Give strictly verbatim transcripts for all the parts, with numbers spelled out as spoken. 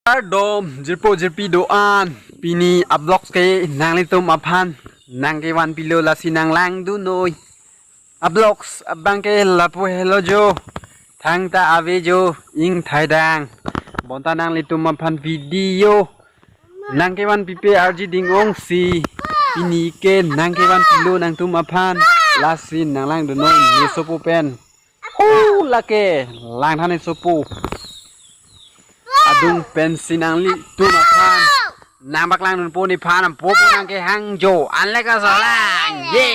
Kardom jirpo jirpi do-an, pini a-vlogs ke nanglitum aphan nangkevanpilo, lasi nanglangdunnoi. A-vlogs abang ke lapu helo jo, thangta ave jo, ingthaidang. Bonta nanglitum aphan video nangkevanpipe arji ding-ongsi, pini ke nangkevanpilo nangtum aphan, lasi nanglangdunnoi nesopo pen. Hu lake langthan nesopo. Adung pensi nanglitum aphan nangpaklangdunpo, nephan popo nangkehang jo, anle kasolang. Ye.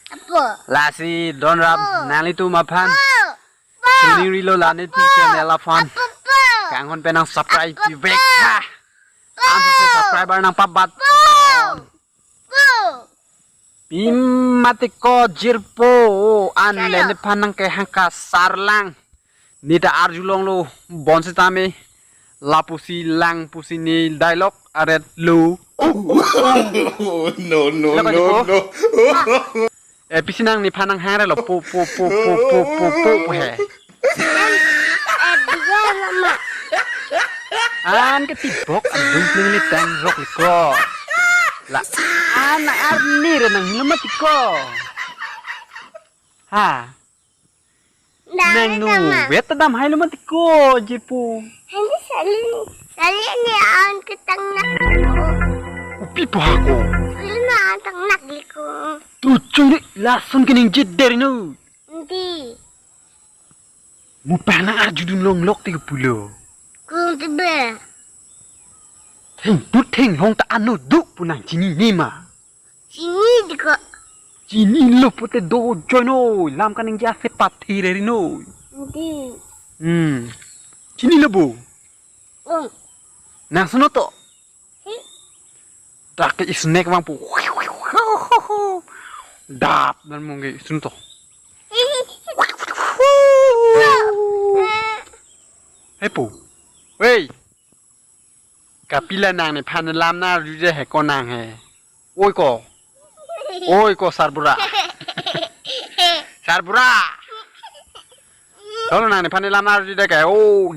Apo. Lasi donrap nanglitum aphan. Apo. Tuning rilo la ne ti channel aphan. Apo, apo. Kanghon pen nang subscribe pivek tha. Ansi subscriber nangpabat. Apo. Apo. Pima tiko jirpo, anle nephan nangkehang kasarlang. Neta arjulonglo, bonsitame lapusi lang pusi ne dialogue aret lo. No, no, Lo ka no, jirpo? No. Eh, pisi nang nephan nanghangre lo, po, po, po, he. Eh, biar mama. An ke tibok, adung pling ni tang rok liko. La, an arni re nang hilo mati ko. Ha. Nang nu wet ta dam hailo mati ko, jirpo. Hindi salin, salin ni an ketang nak liko. Upi pa ko. Salin ni an tang nak liko. Tu chungnoi lason keningje deri no. Hindi. Mo pa nang arjudun longlok ti pulo. Kung tebe. Thengput thenglong ta ano do pu nang chinine ma. Chinine tiko. Chinilo pute do joinoi, lam kaningje ase pathire rinoi. Hindi. Hmm. Chinilo bo. Hmm. Nang suno to. Hmm. Dak ke snack abang po. Dap dan mungge suno to. Hepo. Wei. Kapila nang nephan lam na arjuje he ko nang he. Oi ko. Oi ko sarbura. Sarbura. Solo nang nephan lam na arjuje ke. Oi.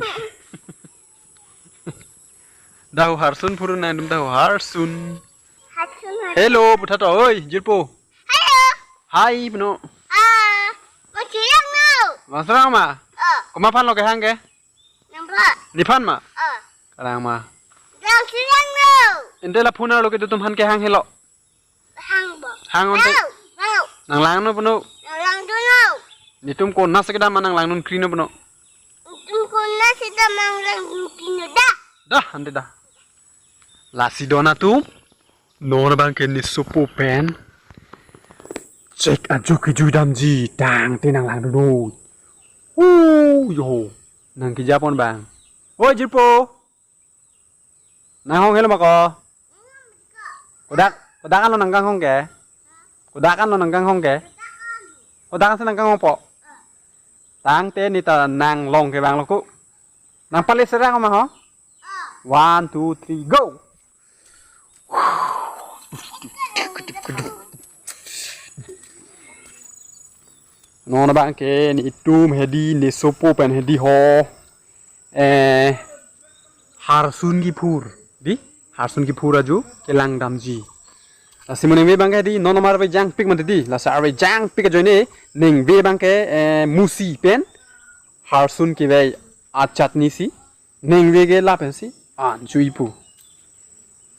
Dahu harsun phuru nang dum dahu harsun. Harsun, harsun. Hello, butha to, oi, jirpo. Hello. Hai, bno. Ah, masirang no. Masirang ma? Ah. Komat aphan lo kehang ke? Nang ba? Nephan ma? Ah. Karang ma. Nang sirang no. Ente la phone lo ke do tum aphan kehang helo. Hang bo. Hang onte. Hang, hang. Nanglangno bno. Nanglangdunno. Netum konatsi kedam ma nanglangdun krino bno. Netum konatsi kedam ma nanglangdun krino da. Dah, ante dah. Lasi don atum. Non abang ke nesopo pen. Chek ajo kejui damji tangte nanglangdunno. Hu, yo. Nangkejapon bang. Oi, jirpo. Nanghong helo ma ko? Kodak, kodak anlo nangkanghong ke? Kodak anlo nangkanghong ke? Kodak ansi nangkanghongpo. Tangte neta nanglong ke bang lo ko. Nangpale serang ma ho? One, two, three, go. Non abang ke netum hedi nesopo pen hedi ho. Eh, harsun kiphur. Di? Harsun kiphur ajo kelang damji. Lasi mo ningve abang ke di non amar ve jangpik mati di. Lasi arve jangpik ajoine ningve abang ke, eh, musi pen harsun kevei achatni si. Ningve ke lapen si an chui pu.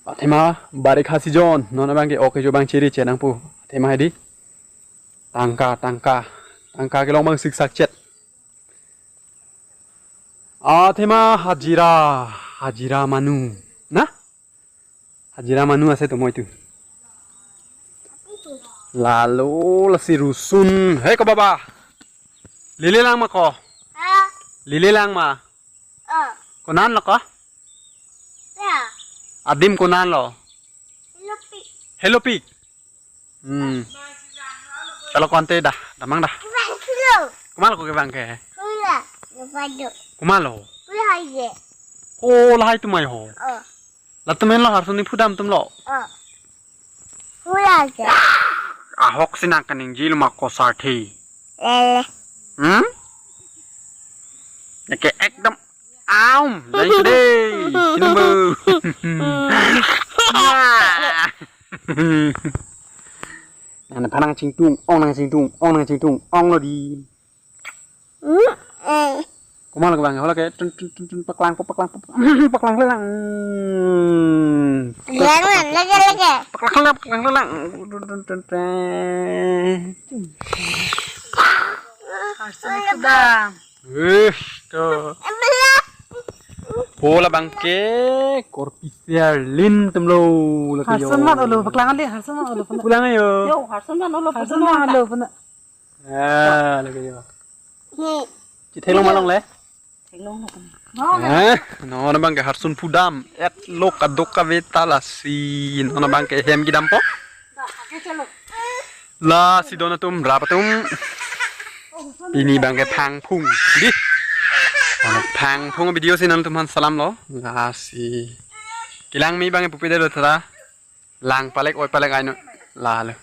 Athema barikha season, non abang ke ok kejo abang chiri chenang pu. Athema hedi. Tangka, tangka. Tangka kelong abang siksak chet. Athema hajira, hajira manu. Na? Hajira manu ase to moi tu. Lalo lasi rusun. Hei ko baba. Lele lang ma ko? Ha? Lele lang ma? Oh. Konan lo ko? Ya. Adim konan lo? Helopik. Helopik. Hmm. Chalo ko ante dah, damang dah. Kevang kilo. Komat lo ko kevang ke? Hula. Napado. Komat lo? Hula hai je. Oh, lahai tumai ho. Oh. Latum henlo harsun ni phudam atum lo. Oh. Hula je. Ahok si nang kaningje lo ma ko sarthe. Lele. Hmm? Neke ekdom aum, dai dai. Nang phan nangchingtung, ong nangchingtung, ong nangchingtung, ong lo di. Komat lo bang, hala ke tun tun tun tun paklang paklang paklang paklang lang. Lang lang, lagi lagi. Paklang lang, paklang lang. Tun tun tun tun. Harsun sudah. Wih, to. Bola bangke, korpi siar lin tum lo, lake yo. Harsun mat olo, paklang ali, harsun mat olo, puna. Pulang ayo. Yo, harsun mat olo, harsun puna. Mat olo, puna. Ah, lake yo. Ni. Chithek long ma longle? Thek long lo, puna. Eh, non bangke harsun pudam, et lo kadokave ta lasi, non bangke hem kedam po. Lasi don atum, rap atum. Pini bangke phangphung. Di. Phangphung video si nangtum aphan salam lo. Lasi. Kelangme bangke pupe det lo tara. Lang palek oi palek aino. Lalo.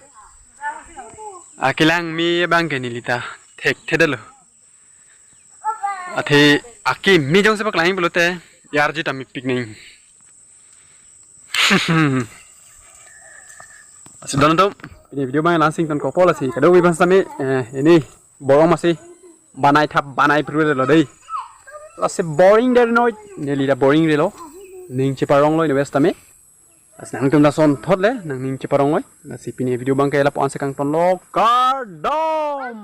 Akelangme bangke neli ta thekthedetlo. Athe akeme jongsi paklang pulote, yarji ta mepik nang. Lasi don atum, pini video bang langsing ton kopo lasi. Kadokave bang sami, eh, ini borong masi banai thap banai pru lo dei. Lasi boring der noi, neli ta boring relo. Ning cheparong lo invest tame. Lasi nangtum lason thot le, nangning cheparong lo. Lasi pini video bangke lapu-an si kangton lo, kardom.